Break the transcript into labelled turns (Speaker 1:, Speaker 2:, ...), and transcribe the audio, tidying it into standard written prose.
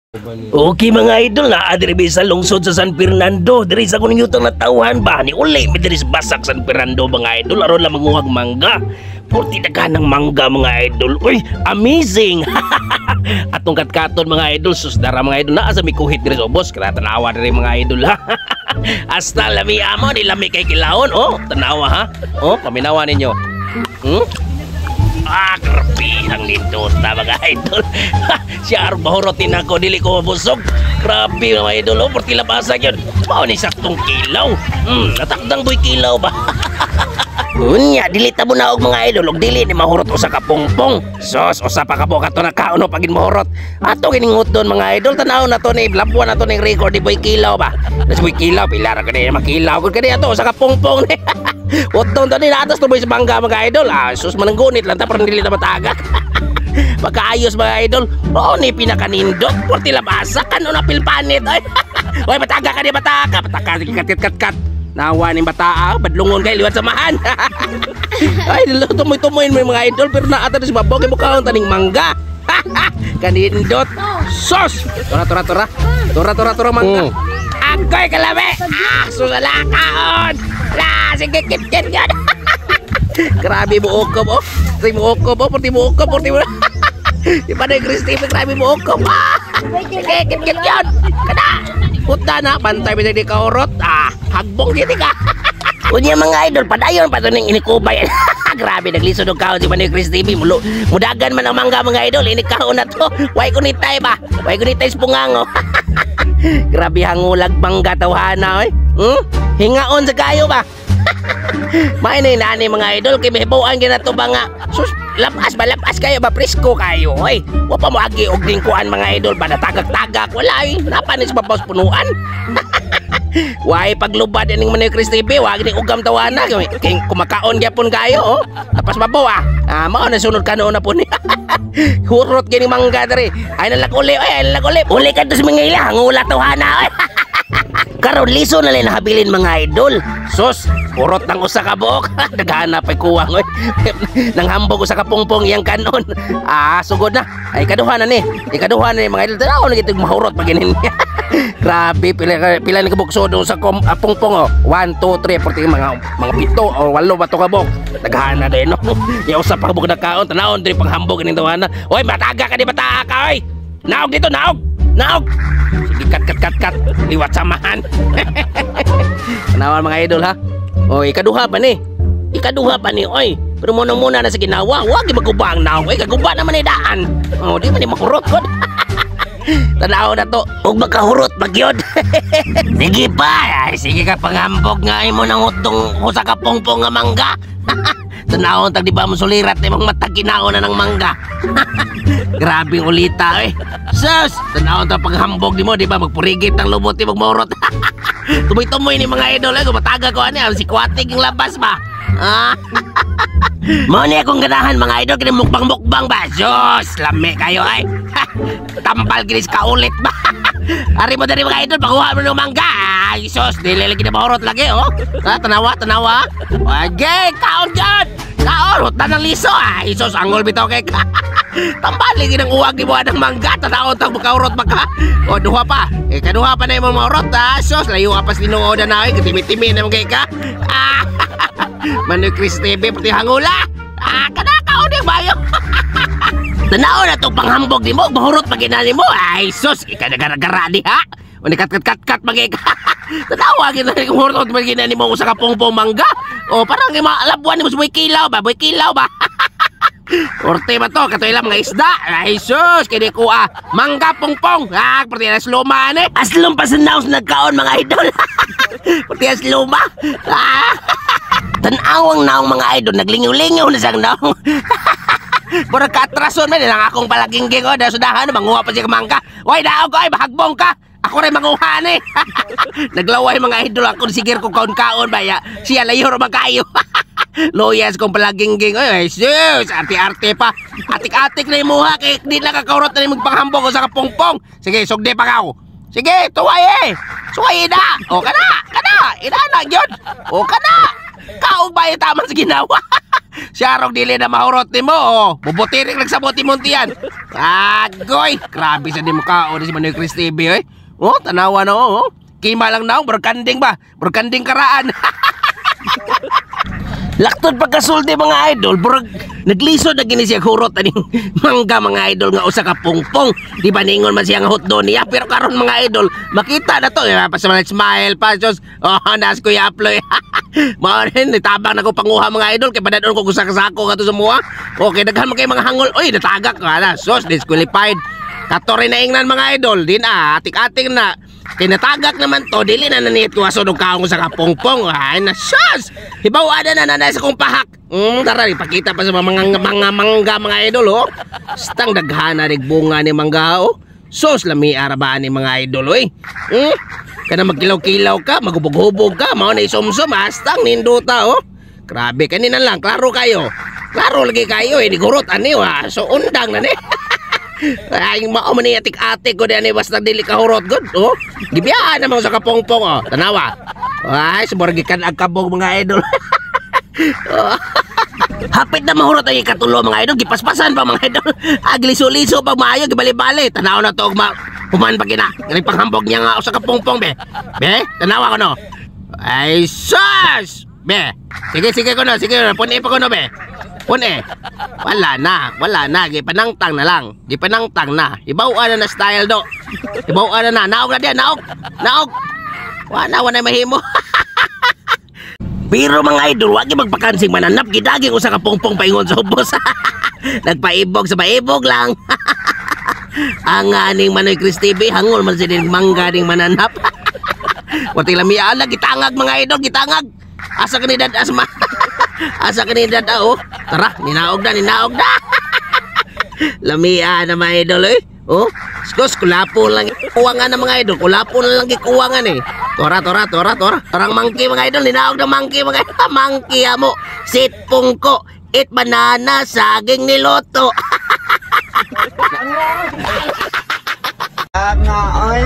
Speaker 1: Okay mga idol, naa diri bi sa lungsod sa San Fernando. Diri sa kuning yutang natawhan ba ni uli mi diri sa Basak San Fernando mga idol, aron lang manguhag mangga. Purti daghan ng mangga mga idol. Uy, amazing. Atong katkaton mga idol, sus dara mga idol, naa sa mikuhit diri sa ubos, kaya tanawa diri mga idol ha. Hasta lami amo ni lami kay kilawon oh, tanawa ha. Oh, paminawa ninyo. Ah, grabe ang nindota mga idol. Siya arong mahurotin ako, dili ko mabusog. Grabe mga idol, oh, porti labasa yun. Mao ni saktong kilaw. Natakdang boy kilaw ba? Unya, dili ta mo naog mga idol, og dili ni mahurot usa ka pungpong. Sos, usa pa ka buok ato nakaon pagin mahurot. Ato kining hutdon mga idol, tanaw na to ni labuan na to ning record ni Boy Kilaw ba. Nas Boy Kilaw, pila ra kani makilaw gud kani ato usa ka pungpong ni. Hutdon to ni atas tuboy sa bangga mga idol. Ah, sus mananggunit lang ta pero dili na matagak. Pagkaayos mga idol, oo ni pinakanindot, porti labasa kano na pilpanit. Ay, oy bataga ka ni bataka, bataka sige kat kat kat kat. Nawa ni bata, badlungon kay liwat samahan. Ay, tumoy-tumoy mo mga idol pero naata sa babaw kay mukaon taning mangga. Kanindot. Sos! Tora tora tora. Tora tora tora mangga. Agoy kalame. Ah, sus ala kaon. La sige kit kit yan. Grabe mo ukob oh. Porti mo ukob oh, porti mo ukob, porti mo. Di ba na Chris TV, grabe mo ukob. Ah. Sige kit kit yan. Kada. Puta na, bantay mi di kaurot. Ah, hagbong gini ka. Unya mga idol, padayon pa to ning inikubay. Grabe naglisod og kaon si Manoy Chris TV. Mulo, mudagan man ang mangga mga idol, ini kaon na to. Way ko nitay ba? Way ko nitay sa pungango. Grabe hangulag mangga tawhana oy. Hingaon sa kayo ba? May na nani mga idol kay mihibuan gyud to ba nga. Sus, lapas ba lapas kayo ba presko kayo oy. Wa pa mo agi og lingkuan mga idol ba natagak-tagak wala oy. Napanis pa paus punuan. Way paglubad ining Manoy Chris TV, wag ni ugam tawana kay kumakaon gyapon kayo oh. Lapas babaw ah. Ah, mao na sunod kanon na po ni. Hurot gini mangga diri. Ay nalag uli, ay nalag uli. Uli kadto sa mga ila, hangula tawhana oy. Karon liso na lang nahabilin mga idol. Sus, hurot ng usa ka buok. Naghanap ay kuwang oy. Nang hambog usa ka pungpong iyang kanon. Ah, sugod na. Ay kaduha na ni. Ikaduha na ni mga idol. Tanaw na gitog mahurot pag ginin. Grabe pila pila ni kabuk sudong sa pungpong oh. 1 2 3 4 mga 7 o 8 ba to kabuk. Naghahan na din no. Ya usa pa kabuk nakaon tanawon diri panghambog ining tawana. Oy, mataga ka di bataa ka oy. Naog dito, naog. Naog. Sige kat kat kat kat liwat samahan. Tanawan mga idol ha. Oy, ikaduha pa ni. Ikaduha pa ni oy. Pero muna muna na sa ginawa, wag maguba ang naog. Oy, kaguba naman ni daan. Oh, di man ni makurot god. Tanaw na to, ug makahurot magyod. Sige pa, ay, sige ka panghambog nga imo nang hutdong usa ka pungpong nga mangga. Tanawon tag di ba mo sulirat imong matag ginaon na ng mangga. Grabe ulita eh. Sus, tanawon ta paghambog nimo di ba magpurigit ang lubot imong mahurot. Tumoy-tumoy ni mga idol eh, gumataga ko ani si Kwatig ang labas ba. Ah. Mao ni akong ganahan mga idol kini mukbang-mukbang ba. Sus, lami kayo ay. Tambal ginis kaulit ba. Ari mo diri mga idol pakuha mo ng mangga. Ay sus, dili lagi na mahurot lagi oh. Ah, tanawa, tanawa. Okay, kaon jud. Kaon, hutan ng liso. Ay sus, angol bitaw kay ka. Tambal lagi ng uwag ni mo ng mangga. Tanawon tang makahurot maka. O duha pa. Eh kaduha pa na imong mahurot. Ah, sus, layo ka pa sa Ginoo na ay kitimi-timi na mo kay ka. Ah. Manoy Chris TV pati hangula. Ah, kada kaon yung bayo. Tanaw na tong panghambog nimo, mahurot pag ina nimo. Ay sus, ika nagara-gara diha. O kat kat kat kat magay ka. Tanawa gid na hurot pag ina nimo usa ka pungpong mangga. O parang labuan nimo sa buhay kilaw ba, buhay kilaw ba. Orte ba to, katoy lang mga isda. Ay sus, kini ko ah, mangga pungpong. Ah, pati as luma ni. Aslom pa sa naos nagkaon mga idol. Pati as luma. Ah. Tanawang naong mga idol, naglingaw-lingaw na siyang naong. Murag kaatrason man lang akong palagingging oh, dahil sudahan manguha pa siya mangga. Oy, daog oy, bahagbong ka. Ako rin manguha ni. Naglaway mga idol ako sigir ko kaon-kaon ba ya. Siya layo ra man kayo. Loyas kong palagingging. Oy, sus, arte-arte pa. Atik-atik na imuha kay di lang kakaurot na imong panghambog sa kapungpong. Sige, sugdi pa kaw. Sige, tuway eh. Suway na. O kana, kana. Ina na gyud. O kana. Kaog ba taman sa ginawa? Siya rong dili na mahurot nimo oh. Bubutirik lang sa buti mong tiyan. Agoy, grabe sa di mo kaon si Manoy Chris TV oy. Oh, tanawa na oh. Kima lang naong, berkanding ba? Berkanding karaan. Laktod pagkasulti mga idol, burag naglisod na gini siya hurot aning mangga mga idol nga usa ka pungpong. Di ba ningon man siya nga hotdog niya, pero karon mga idol, makita na to, eh, pa sa mga smile pa sus. Oh, nas Kuya Aploy. Mao rin nitabang na ko panguha mga idol kay padadon ko usa ka sako kadto sa mua. Okay, daghan man kay mga hangol. Oy, natagak ka na. Sus, disqualified. Kato rin na ingnan mga idol, din ah, atik-atik na. Kinatagak naman to, dili na nanit ko aso kaong sa kapongpong. Ay na sus! Hibaw na na sa kong pahak. Tara, ipakita pa sa mga mga mangga mga idol oh. Stang daghana rig bunga ni mangga oh. Sus, lami arabaan ni mga idol oy. Kana magkilaw-kilaw ka, magubog-hubog ka, mao na isumsum, astang ninduta oh. Grabe kanina lang, klaro kayo. Klaro lagi kayo eh, di gurot ani wa. So undang na ni. Ay, mao man ni atik-atik ko diyan basta dili ka hurot god oh. Gibiyaan naman sa kapongpong oh. Tanawa. Ay, sumurag gikan ang kabog mga idol. Hapit na mahurot ang ikatulo mga idol, gipaspasan pa mga idol. Agliso-liso pa maayo, gibali-bali. Tanaw na to og ma human pa gina. Galing panghambog niya nga usa ka pongpong be. Be, tanawa ko no. Ay sus! Be. Sige, sige ko no, sige. Puni pa ko no be. Puni. Wala na, wala na. Gipanangtang na lang. Gipanangtang na. Ibaw na na style do. Ibaw na na. Naog na diyan, naog. Naog. Wala, wala mahimo. Pero mga idol, wag magpakansing mananap, gidaging usa ka pongpong paingon sa ubos. Nagpaibog sa paibog lang. Ang aning Manoy Chris TV, hangol man siya mangga ning mananap. Wati lami ala, gitangag mga idol, gitangag. Asa ka ni dad asma? Asa ka ni dad oh? Tara, ninaog na, ninaog na. Lamia na mga idol eh. Oh, skos kulapo lang kuwangan na mga idol, kulapo na lang gikuwangan eh. Tora, tora, tora, tora. Torang monkey mga idol, ninaog na monkey mga idol. Monkey amo. Sit pungko, it banana, saging niloto.
Speaker 2: Nga ay.